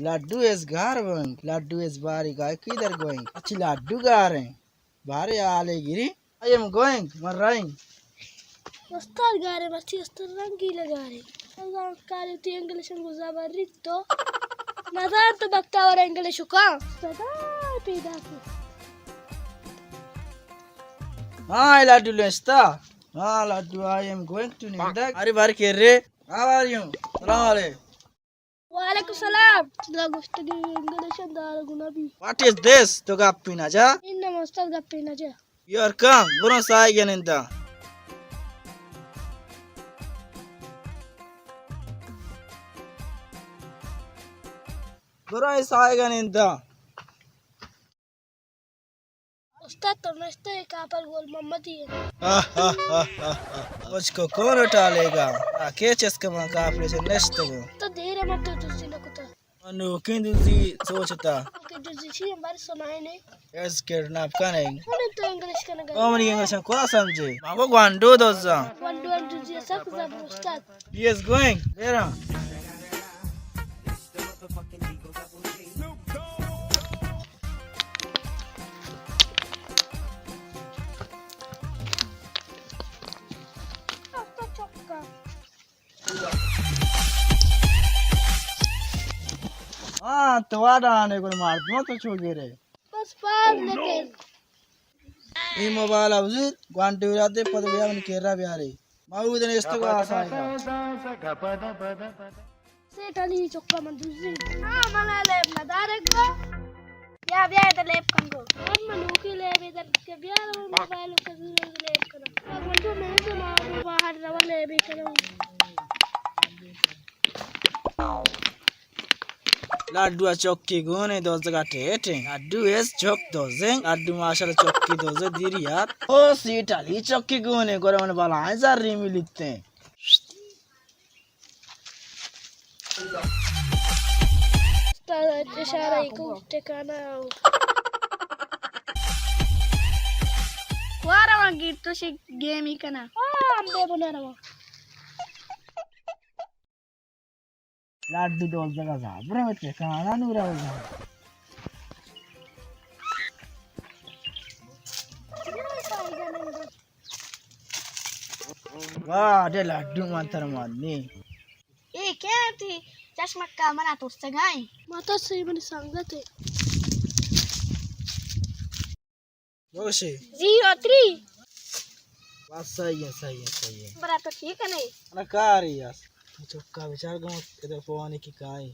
Laddu is گار Boeing, laddu is باری گائے کی در گوئنگ۔ اچھی laddu گار ہیں۔ بارے آلے گری، I am going، من رائنگ۔ استاد گارے مرچی استاد رنگی لگارے۔ اللہ کاری تی انگلش گزا بری تو۔ نظر تو بختاور انگلش کا۔ صدا پیدا کی۔ ہاں، laddu لستا۔ ہاں، laddu، I am going to نندگ۔ ارے بار کے رے۔ How are you؟ سلام علیکم۔ وعلیکم سلام۔ دلا گوشتگی انگلش دار گنا بی۔ What is this؟ تو گپی نہ جا۔ ان نہ استاد گپی نہ جا۔ You are come۔ برو سائے گنندا۔ برو سائے گنندا۔ استاد تو نشتے کاپر گول محمدی ہے۔ مجھ کو کون اٹھا لے گا؟ آ کے چس کمان کاپر سے نشتے گو۔ تو دیر مت تو تسی نہ کتا۔ انوکیں دزی سوچتا۔ کہ دزی چی ہمارے سنائے نے۔ Is kidnap king. ہمیں تو انگلش کنگ۔ او منی انگلش کورا سمجھے؟ ماں کو گوانڈو دزا۔ گوانڈو دزی سک زبر استاد۔ He is going۔ بیرا۔ ہاں، تو واڈا آنے گل مار دو تو چو گرے۔ بس پار نکل۔ اے موبائل ءَ بزور، گوانٹی ءَ دے، پد بیا من کرا بیارے۔ ما اود نیست کو آسان۔ سیٹھ علی چکا من دوزی۔ ہاں، من لیب نہ دارے گو۔ بیا، بیا، ادھر لیب کن گو۔ ہم من اوکے لیب ادھر کے بیا، موبائل کا لیب کنا۔ من تو میں سے مارو باہر روا لیب کرو۔ لاڈو ءَ چکی گون ایں، دزگ ءَ ٹیٹ ایں۔ لاڈو اس چک دزیں، لاڈو ماشاءاللہ چکی دزے دیری یار۔ او سیٹھ علی چکی گون ایں، گڑا من بلائیں زری ملیت ایں۔ استاد اشارہ کو ٹھکانہ۔ وارا وان گیر تو شی گیمی کنا۔ ہاں، ہم بے بنا روا۔ لاڈو دزگ ءَ زابر مت کانا نورا وزا۔ واہ، دے لاڈو من تر مانی۔ اے کئے تئی چشمک ءَ منا ترسگائیں؟ ما تو سی منی سنگت ہے۔ بوشے۔ Zero three. بس صحیح ہے، صحیح ہے، صحیح ہے۔ برا تو ٹھیک ہے نہیں؟ انا کاری یار۔ تو چکا بچار گم ادھر پوانے کی کائیں۔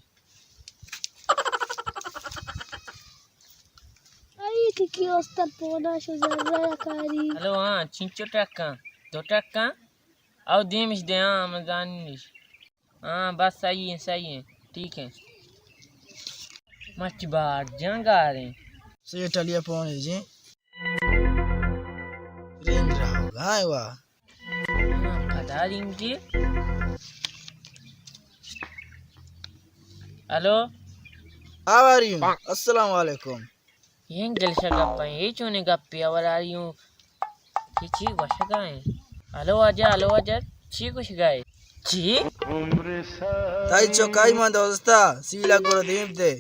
آئی تھی کی استر پونا شو زر کاری۔ ہلو، ہاں، چنچو ٹکاں؟ دو ٹکاں؟ او دیمش دے، ہاں، من زانیش۔ ہاں، بس صحیح ہے، صحیح ہے، ٹھیک ہے۔ مچ باڑ جنگ آ رہے ہیں۔ سیٹھ علی پونے جی۔ رنگ رہا ہوگا، ہاں، واہ۔ ہاں، پدا رنگ جی۔ ہلو۔ How are you؟ السلام علیکم۔ اے انگلش ءَ گپ ایں، اے چونیں گپے؟ اور آ رہی ہوں۔ چی، چی گوشگا ایں؟ ہلو واجہ، ہلو واجہ، چی گوشگا ئے؟ چی؟ تئی چکائی من دوستا، سی لک گڑا دیم دے۔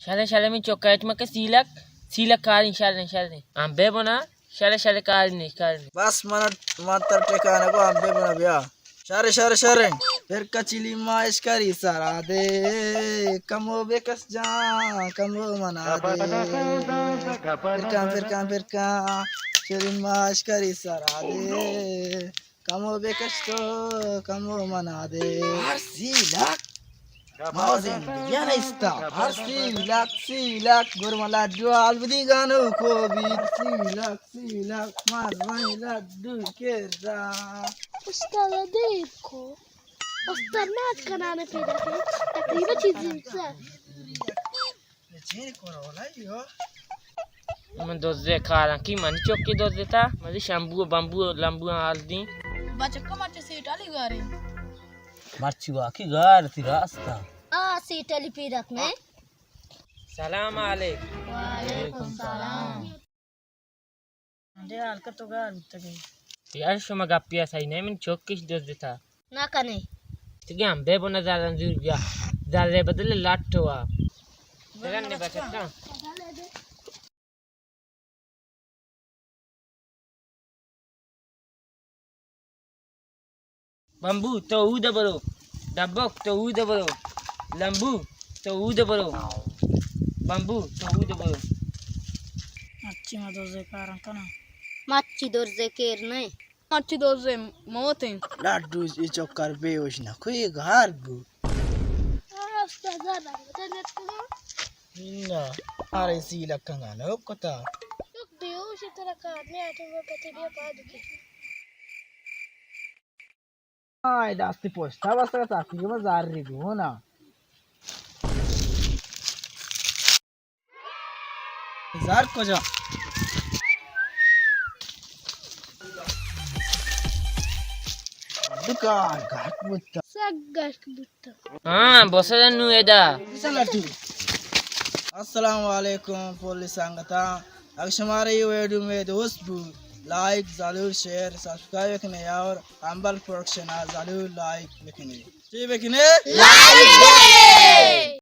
شلے، شلے، من چکائی چ مکہ سی لک، سی لک کاریں، شلے، شلے۔ ہم بے بنا، شلے، شلے، کاریں، کاریں۔ بس من، من تر ٹکانے کو، ہم بے بنا بیا۔ شر، شر، شر۔ پھر کچلی ماش کری سرا دے، کمو بکش جان، کمو منا دے۔ پھر کان، پھر کان، پھر کان۔ کچلی ماش کری سرا دے، کمو بکش تو، کمو منا دے۔ ہر سی لک ما زندگی نیستا۔ ہر سی لک، سی لک، گرم لاڈو آل بدی گانو کو بیت۔ سی لک، سی لک، مار رہی لاڈو کرا۔ استاد دیر کو۔ استاد نات کنانے پیدا کے۔ تقریبا چیزی سا۔ من دزے کاراں کی منی چکی دزتا، منی شمبو بمبو لمبو حال دیں۔ بچکا مرچی سیٹھ علی گاریں۔ مرچی واقعی گار تھی راستا۔ آ، سیٹھ علی پیرک میں۔ سلام علیکم۔ وعلیکم سلام۔ دے حال کا تو گار بوتگے۔ یار شما گپیا صحیح نہیں، من چوکش دزتا۔ نہ کنے۔ تگے ہم بے بنا زالن زور بیا۔ زالے بدل لٹ ہوا۔ بزن بچتا۔ بمبو، تو اود برو۔ ڈبک، تو اود برو۔ لمبو، تو اود برو۔ بمبو، تو اود برو۔ مرچی ما دوزے کاراں کناں۔ مرچی دوزے کیر نئے۔ مرچی دوزے موتیں۔ لاڈو ای چکر بے ہوش نہ کوئی گار بو۔ نہ، مارے سی لکھاں گا نہ کتا۔ تو بے ہوش ترا کار نئے آتے وہ پتے بے پاد کی۔ آئے دستی پوستا بس کا تاکی میں زار ری گو نا۔ زار کجا؟ دکان گھٹ بوتا۔ سک گھٹ بوتا۔ ہاں، بسر نو ادا۔ بسر لٹو۔ السلام علیکم پولیس سنگتاں۔ اگر شمارے یہ ویڈیو میں دوست بو، لائک، ضرور شیئر، سبسکرائب کنے اور امبل پروڈکشن آ ضرور لائک بکنے۔ چی بکنے؟ Like they.